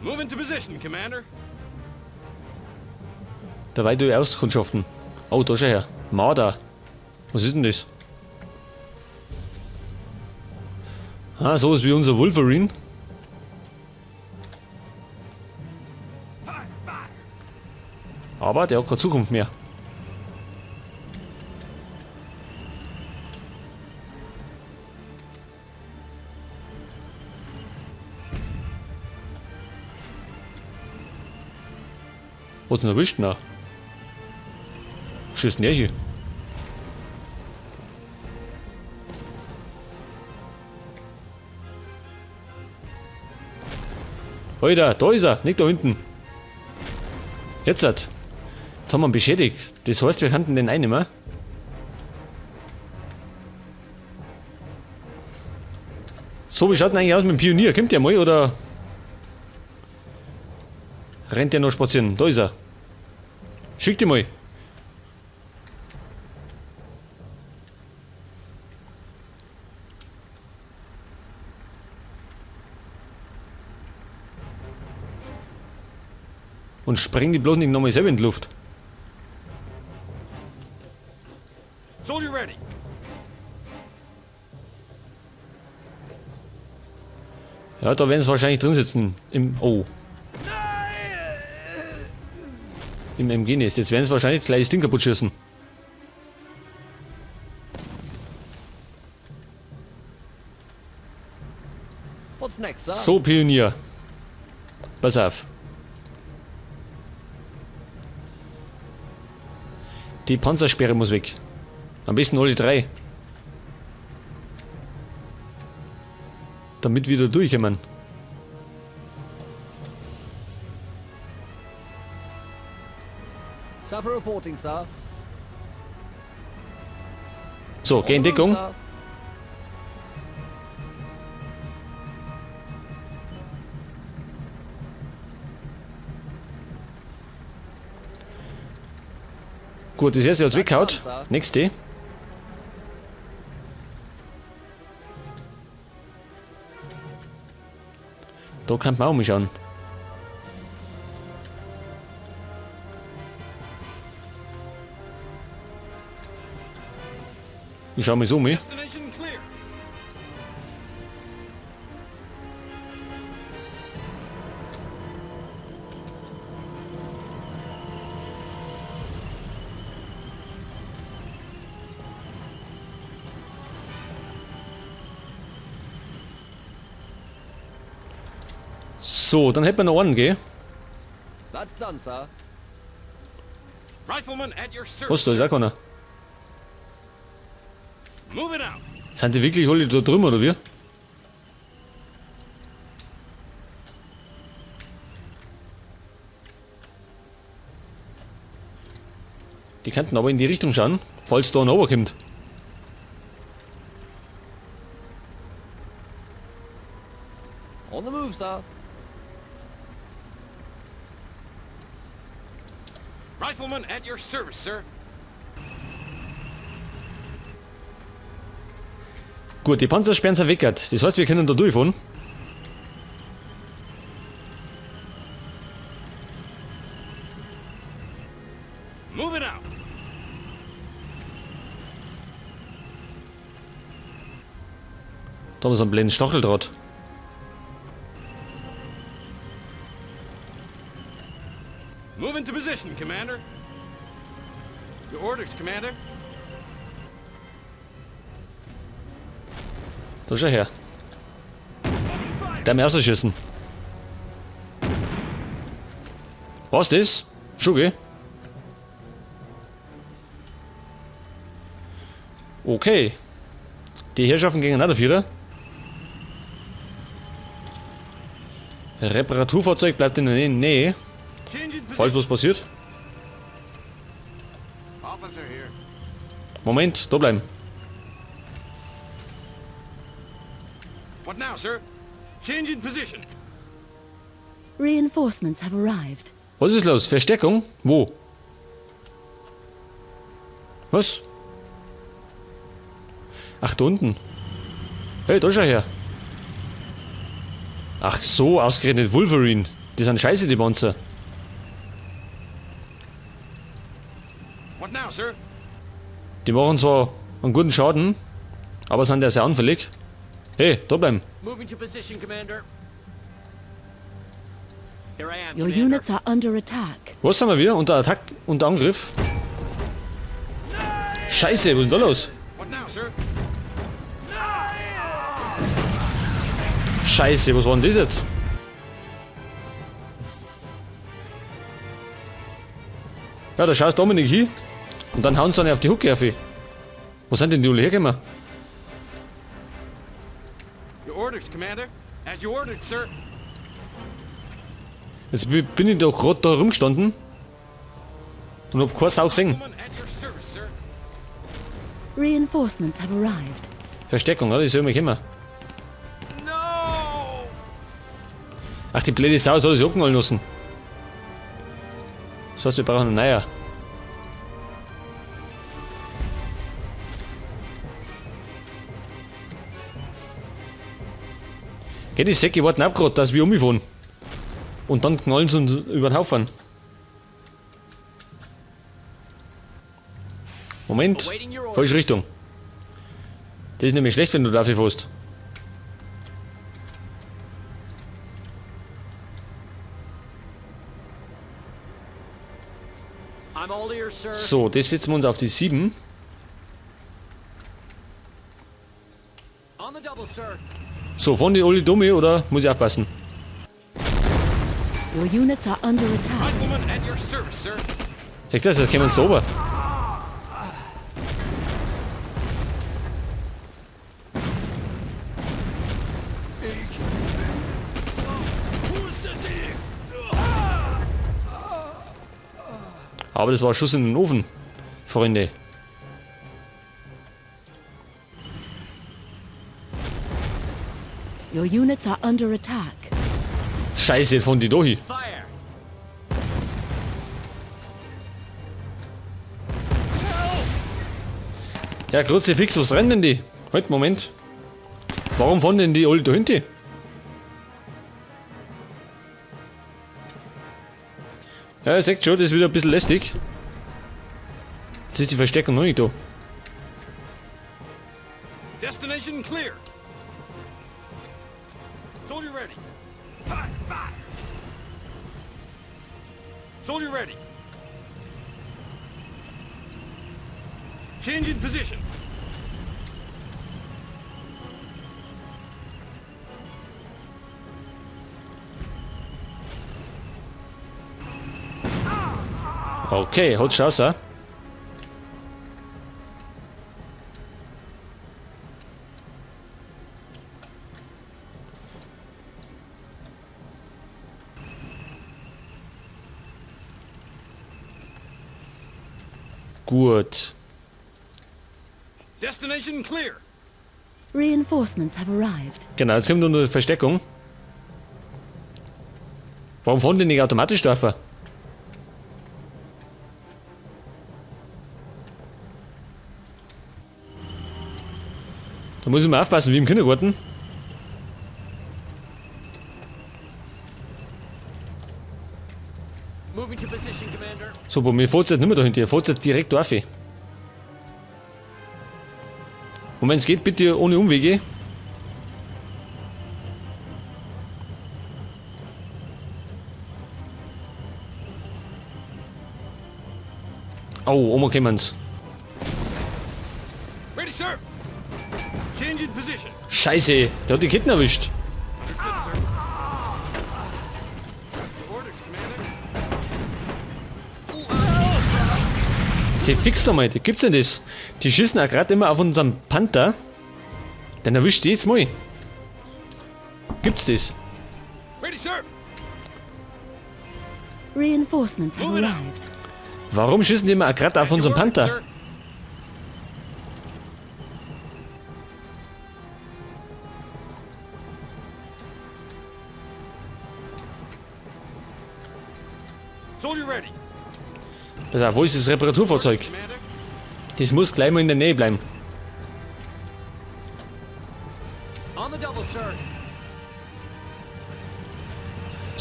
Move into position, Commander. Dabei du auskundschaften. Oh, da schau her. Marder. Was ist denn das? Ah, sowas wie unser Wolverine. Aber der hat keine Zukunft mehr. Was denn erwischt denn da? Schießt denn der hier? Alter, da ist er, nicht da hinten. Jetzt hat. Jetzt haben wir ihn beschädigt. Das heißt, wir könnten den einnehmen. So, wie schaut denn eigentlich aus mit dem Pionier? Kommt der mal oder rennt der noch spazieren? Da ist er. Schick die mal. Und spreng die bloß nicht nochmal selber in die Luft. Soldier ready. Ja, da werden sie wahrscheinlich drin sitzen. Im. Oh. Im MG-Nest. Jetzt werden sie wahrscheinlich gleich das Ding kaputt schießen. What's next, sir? So, Pionier. Pass auf. Die Panzersperre muss weg. Am besten alle drei. Damit wir da durchkommen. Sapper reporting, sir. So, geh in On the move, Deckung. sir. Gut, das erste hat's weggehaut. Nächste. Da kann man auch mal schauen. Ich schau mal so mit. Destination clear. So, dann hätten wir noch einen, gell? That's done, sir. Rifleman at your service. Was, da ist auch keiner. Move it out. Sind die wirklich alle da drüben, oder wie? Die könnten aber in die Richtung schauen, falls da ein kommt. On the move, sir. Rifleman at your service, sir. Gut, die Panzersperren sind weg. Das heißt, wir können da durchfahren. Move it out. Da haben wir so einen blöden Stacheldraht. Move into position, Commander. Your orders, Commander. Da schau her. Der mir rausschießen. Was das? Schon, gell? Okay. Die Herrschaften gegeneinander Vierer. Reparaturfahrzeug bleibt in der Nähe. Change in Falls position. was passiert. Officer here. Moment, da bleiben. What now, sir? Change in position. Reinforcements have arrived. Was ist los? Verstärkung? Wo? Was? Ach, da unten. Hey, da schau her. Ach so, ausgerechnet Wolverine. Die sind scheiße, die Panzer. What now, sir? Die machen zwar einen guten Schaden, aber sind ja sehr anfällig. Hey, da bleiben. Moving to position, Commander. Here I am, Your Commander. units are under attack. Was sind wir wieder? Unter Attack, unter Angriff? Scheiße, was ist denn da los? What now, sir? Scheiße, was war denn das jetzt? Ja, da schaust Dominik hin und dann hauen sie dann auf die Hucke auf. Wo sind denn die alle hergekommen? Your orders, Commander. As you ordered, sir. Jetzt bin ich doch gerade da rumgestanden und hab keine Sau gesehen. Woman at your service, sir. Reinforcements have arrived. Versteckung, oder? Die soll mal kommen. No! Ach, die blöde Sau soll sich abknallen lassen. Das heißt, wir brauchen einen neuer. Geht die Säcke warten ab grad, dass wir umfahren. Und dann knallen sie uns über den Haufen. Moment, falsche Richtung. Das ist nämlich schlecht, wenn du dafür fährst. I'm all ears, sir. So, das setzen wir uns auf die 7. On the double, sir. So, fahren die alle dumme oder muss ich aufpassen? Your units are under attack. Rifleman at your service, sir. Echt das? Da kommen sie runter. Aber das war ein Schuss in den Ofen, Freunde. Your units are under attack. Scheiße, jetzt fahren die da hin. Fire. Ja, Kruzifix, was rennen denn die? Halt, Moment. Warum fahren denn die alle da hinten? Ja, ihr seht schon, das ist wieder ein bisschen lästig. Jetzt ist die Verstärkung noch nicht da. Destination clear. Soldier ready. Fire, fire. Soldier ready. Change in position. Okay, hat Chance, auch. Gut. Destination clear. Reinforcements have arrived. Genau, jetzt kommt nur eine Versteckung. Warum fahren die nicht automatisch drauf? Da muss ich mal aufpassen, wie im Kindergarten. Moving to position, Commander. So, bei mir fährt jetzt nicht mehr dahinter, ihr fährt jetzt direkt drauf. Und wenn es geht, bitte ohne Umwege. Oh, Oma kommen's. Ready, sir. Change in position. Scheiße, der hat die Ketten erwischt. Understood, sir. Your orders, Commander. Sie fix nochmal, die gibt's denn das? Die schießen auch gerade immer auf unseren Panther. Den erwischt die jetzt mal. Gibt's das? Ready, sir. Reinforcements have Moving out. arrived. Warum schießen die immer auch gerade auf As you unseren ordered, Panther? sir. Soldier ready. Pass auf, wo ist das Reparaturfahrzeug? Commander. Das muss gleich mal in der Nähe bleiben. On the double, sir.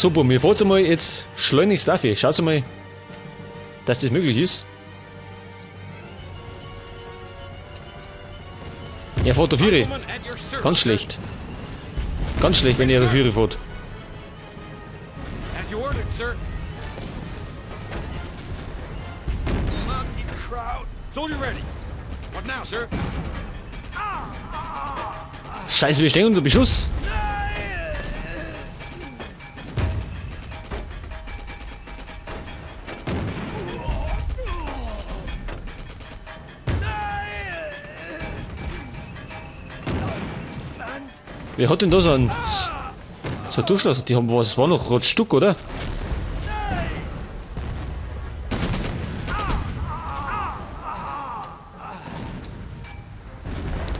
So, Buben, ihr fahrt einmal jetzt schleunigst dafür. Schaut mal, dass das möglich ist. Er fährt auf Viere. Rifleman at your service, Ganz sir. schlecht. Ganz schlecht, wenn er auf Viere fährt. As you ordered, sir. Lucky crowd. Soldier ready. What now, sir? Scheiße, wir stehen unter Beschuss. Wer hat denn da so einen so einen Durchschlag? Die haben was, war noch rot Stück, oder?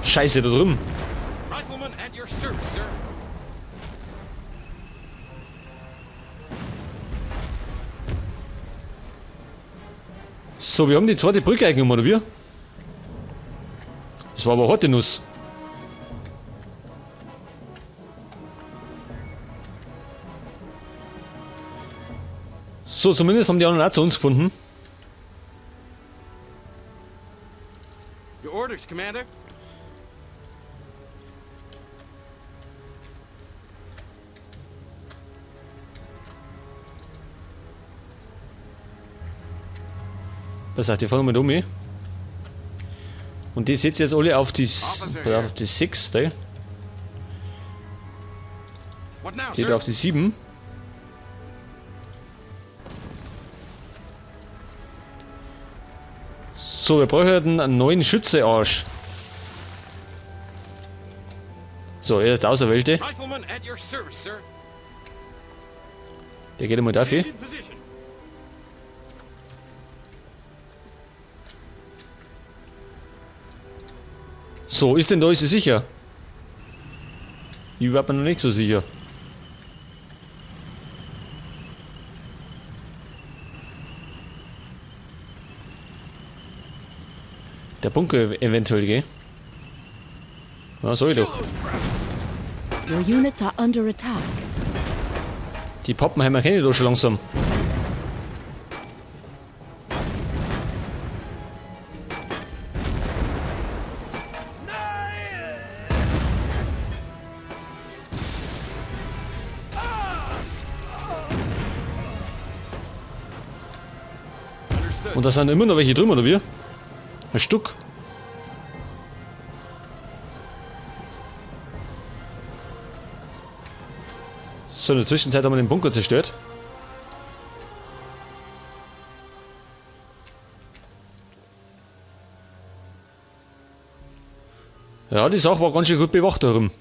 Scheiße, da drüben. Rifleman at your service, sir. So, wir haben die zweite Brücke eingenommen, oder wir? Das war aber harte Nuss. So, zumindest haben die anderen auch zu uns gefunden. Your orders, Commander. Pass auf, die fahren mit um. Und die setzen jetzt alle auf die, auf die 6, ne? What now, Die sir? da auf die 7. So, wir brauchen einen neuen Schützearsch. So, er ist der Auserwählte. Rifleman at your service, sir. Der geht einmal dafür. Change in position. So, ist denn da ist sie sicher? Ich war mir noch nicht so sicher. Der Bunker eventuell, gell? Na, soll ich doch. Those krauts. Your units are under attack. Die Pappenheimer kenne ich doch schon langsam. Understood. Und da sind immer noch welche drüben, oder wie? Ein Stück. So, in der Zwischenzeit haben wir den Bunker zerstört. Ja, die Sache war ganz schön gut bewacht da rum.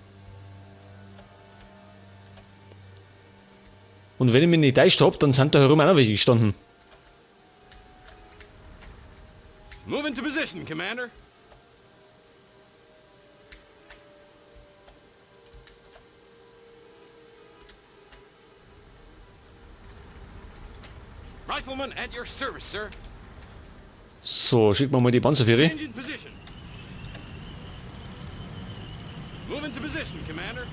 Und wenn ich mich nicht täuscht hab, dann sind da herum auch noch welche gestanden. Move into position, Commander. Rifleman at your service, sir. So, schicken wir mal die Panzerfähre. Change in position. Move into position, Commander.